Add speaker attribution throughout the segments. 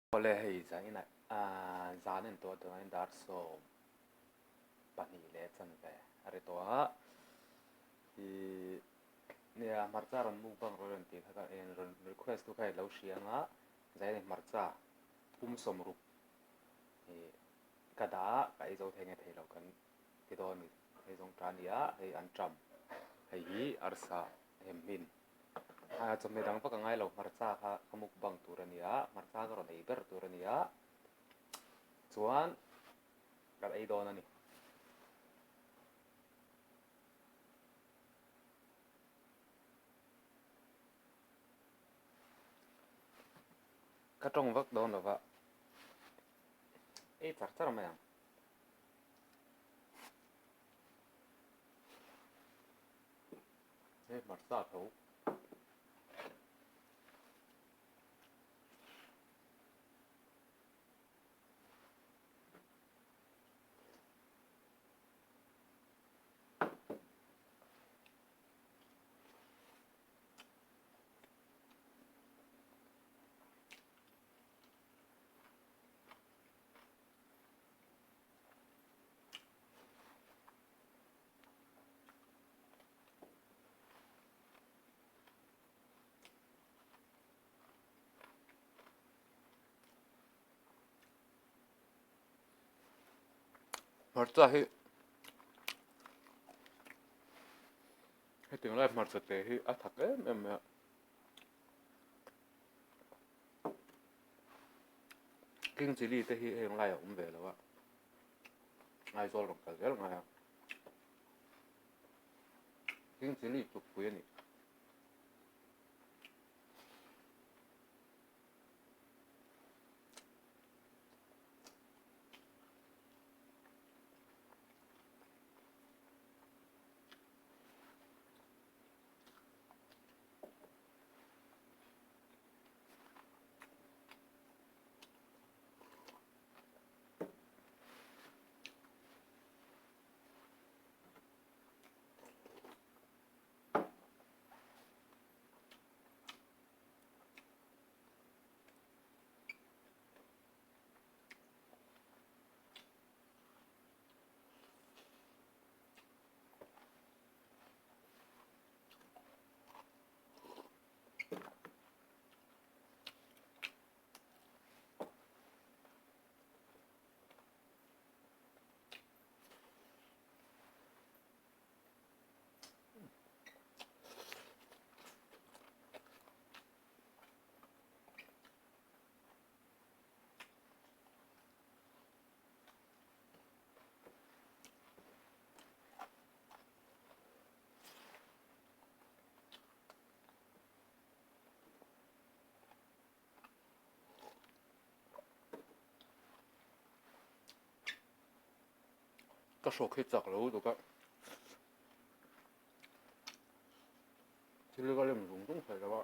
Speaker 1: Awle hei zanin ah zan en tawh tunah dar 12 leh chanve a ri tawh a ih nia hmarcha rawn mukbang rawh rawn tih kha ka rawn request tu kha i lo hria ang a zanin hmarcha pum 60 ih ka dah a ka ei zo thei nge thei lo kan ti dawn a ni hei zawng ta a ni a hei an ṭam hei hi arsa hem hmin. A chawhmeh dang vak a ngai lo hmarcha kha ka mukbang tur a ni a hmarcha ka rawn ei ber tur a ni a chuan kan ei dawn a ni. Ka tawng vak dawn lova ei char char mai ang. Hei hmarcha tho. Hmarcha hi hetiang lai hmarcha te hi a thak em em mai a. King chilli te hi heng laiah a awm ve lo a. Aizawl rawn kal zel ngai a. King chilli tlukpui a ni. Ka hrawk hi chak lo lutuk a thil ka lem zung zung thei lo a.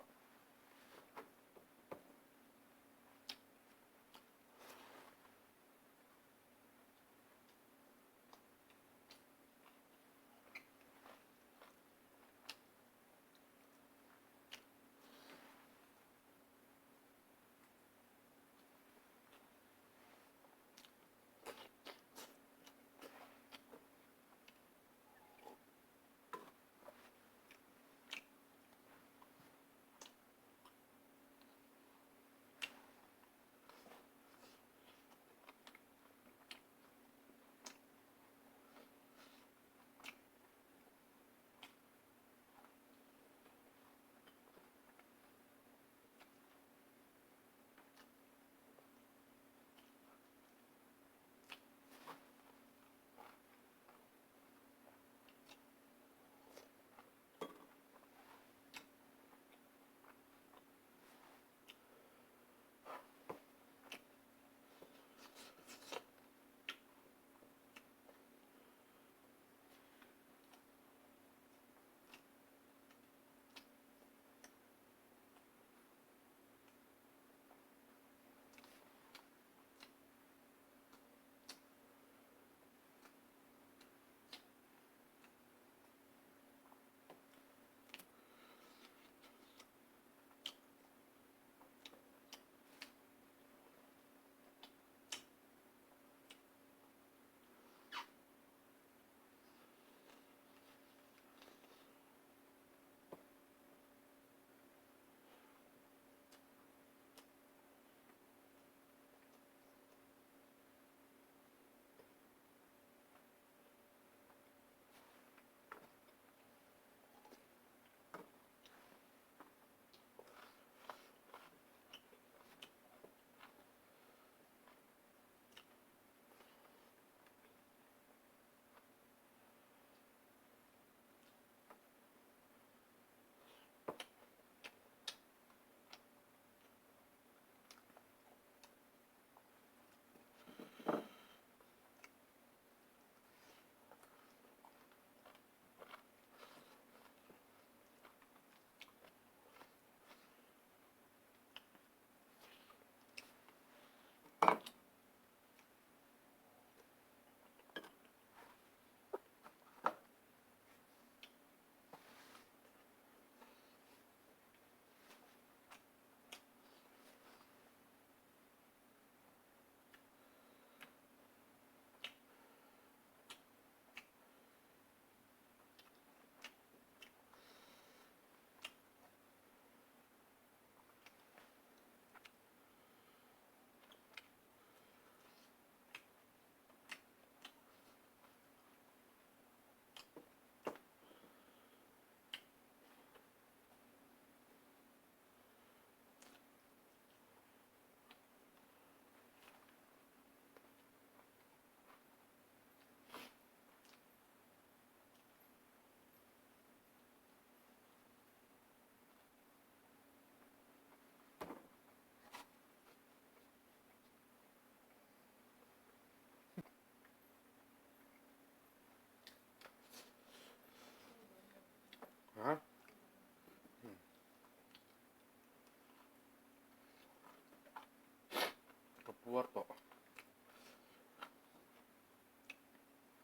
Speaker 1: puar tawh.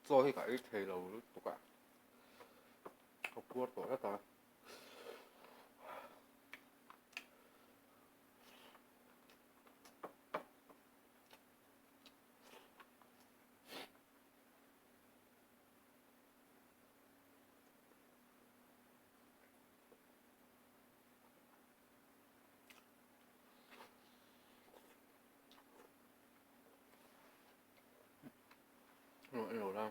Speaker 1: Chaw hi ka ei thei lo lutuk a, ka puar tawh tlat a. Lo la.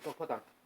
Speaker 1: Duhtawk phawt ang.